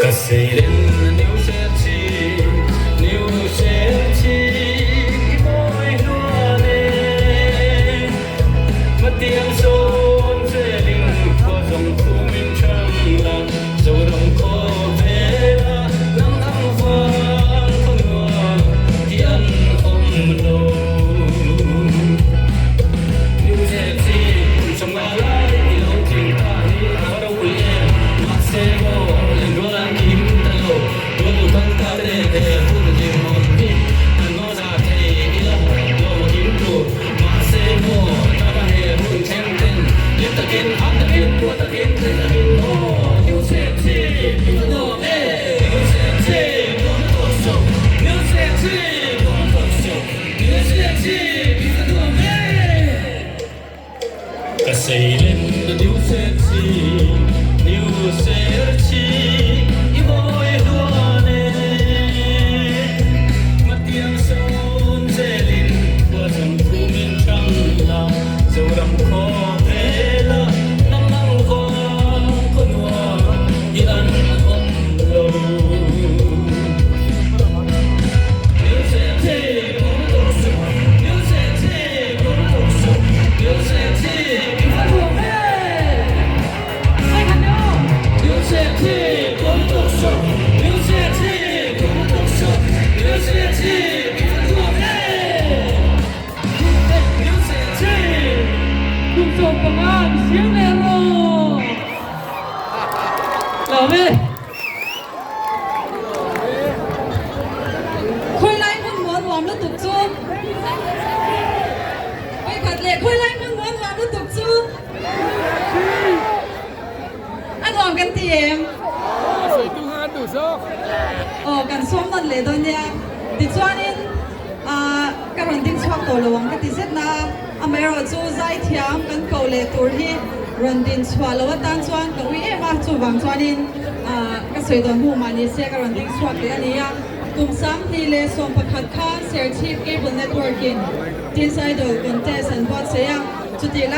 Ka seilen New Serchhip, New Serchhip i mawi hluan e. Hmatiang sawn zelin khua zawng khumin thang la, Zoram khawvela nang ang vang khaw nuam hi an awm lo. New Serchhip kum 50 lai i lo tling ta hi a va ropui em? Mahse maw lenrual an kim ta lo, rual u kal ta te he hun hlimawm hi an ngaw za thei ila lawm a kim tur. Mahse maw tana he hun thleng ten hlim takin, ham takin, puah takin, thei takin maw New Serchhip i va nuam e, New Serchhip nuam tawh suh, New Serchhip nuam tawh suh, New Serchhip i va nuam e. Ka seilen na New Serchhip, New Serchhip i mawi hluan e. Hmatiang sawn zelin khua zawng khumin thang la, Zoram khawvela nang ang vang khaw nuam hi an awm lo. New Serchhip awm tawh suh, New Serchhip. Khawilai hmun maw nuam lutuk chu? Vawikhat leh khawilai hmun maw nuam lutuk chu? A nuam kan ti em? Aw kan sawm nawn leh dawn nia. Tichuanin ka rawn ding chhuak tawh lo ang ka ti zet na a, amaherawhchu zaithiam kan koh leh tur hi rawn din chhuah loh atan chuan ka ui em a, chuvang chuanin ka sawi dawn hnu mahni se ka rawn ding chhuak leh a ni a. Kum 2011 khan Serchhip Cable Network in Teens Idol Contest an buatsaih a, chutih lai.